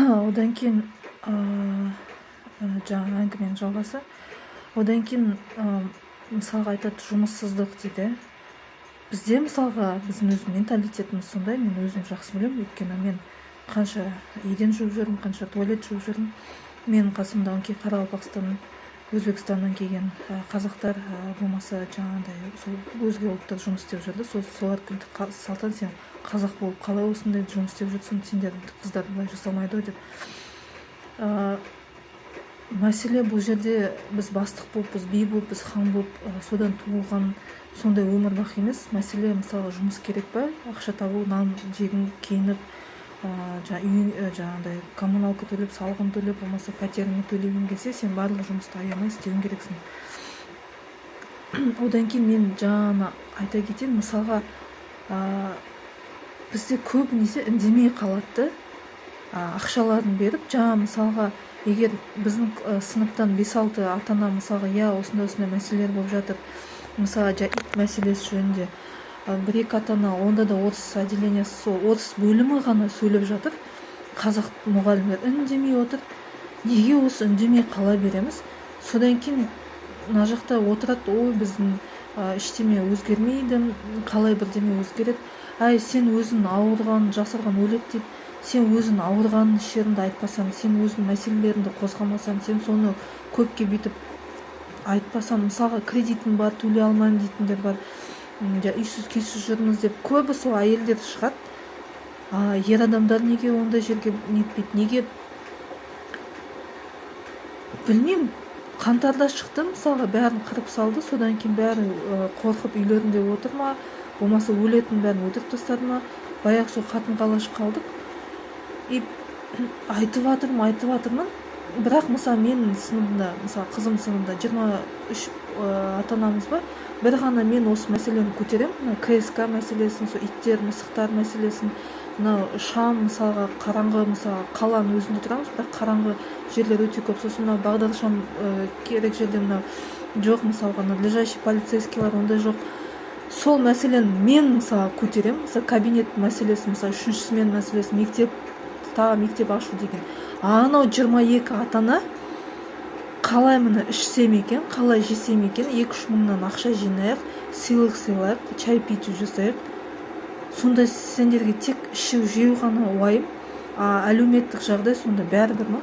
Одан кейін жаңағы әңгіменің жалғасы. Одан кейін мысалға, айтады, жұмыссыздық дейді. Бізде, мысалға, біздің өзінің менталитетіміз сондай. Мен өзім жақсы білемін, өйткені мен қанша еден жуып жүрдім, қанша туалет жуып жүрдім. Менің қасымда өңкей Қарақалпақстан, Өзбекстаннан келген қазақтар, болмаса жаңағындай сол өзге ұлттар жұмыс істеп жүрді. Солар: «Салтан, сен қазақ болып қалай осындай жұмыс істеп жүрсің? Сендердің қыздар былай жасамайды ғой», – деп. Мәселе бұл жерде біз бастық болып, біз би болып, біз хан болып, содан туылған сондай өмір бақи емес. Мәселе, мысалға, жұмыс керек па, ақша табу, нан жегің, киініп, жаңа үй, жаңағыдай коммуналка төлеп, салығын төлеп, болмаса пәтеріңе төлегің келсе, сен барлық жұмысты аямай істеуің керексің. Одан кейін мен жаңа айта кетейін, мысалға, бізде көбінесе үндемей қалады да, ақшаларын беріп. Жаңа, мысалға, егер біздің сыныптан бес алты ата ана, мысалға, иә, осындай осындай мәселелер болып жатыр, мысалы, ит мәселесі жөнінде бір екі ата ана, онда да орыс отделениесі, сол орыс бөлімі ғана сөйлеп жатыр, қазақ мұғалімдер үндемей отыр. Неге осы үндемей қала береміз? Содан кейін мына жақта отырады: «Ой, біздің ештеме өзгермейді, қалай бірдеме өзгереді?» Әй, сен өзің ауырған жасырған өледі дейді. Сен өзің ауырғанын, ішеріңді айтпасаң, сен өзің мәселелеріңді қозғамасаң, сен соны көпке бүйтіп айтпасаң, мысалға, кредитім бар, төлей алмаймын дейтіндер бар, үйсіз күйсіз жүрміз деп көбі сол әйелдер шығады. А ер адамдар неге ондай жерге нетпейді, неге, білмеймін. Қаңтарда шықты, мысалға, бәрін қырып салды. Содан кейін бәрі қорқып үйлерінде отыр ма, болмаса өлетін бәрін өлтіріп тастады ма? Баяғы сол қатын қалаш қалдық. И айтып жатырмын, айтып жатырмын, бірақ, мысалы, менің сыныбымда, мысалы, қызым сыныбында 23 ата анамыз бар. Бір ғана мен осы мәселені көтеремін, мына КСК мәселесін, сол иттер, мысықтар мәселесін. Мынау шам, мысалға, қараңғы, мысалы, қаланың өзінде тұрамыз, бірақ қараңғы жерлер өте көп. Сосын мынау бағдаршам керек жерде мынау жоқ, мысалға, мына лежачий полицейскийлар ондай жоқ. Сол мәселені мен, мысалы, көтеремін, мысалы, кабинет мәселесі, мысалы, үшінші смена мәселесі, мектеп, тағы мектеп ашу деген. А анау 22 ата ана қалай міне ішсем екен, қалай жесем екен, 2-3 мыңнан ақша жинайық, сыйлық сыйлайық, чай-питье жасайық. Сонда сендерге тек ішу жеу ғана уайым, а әлеуметтік жағдай сонда бәрібір ма?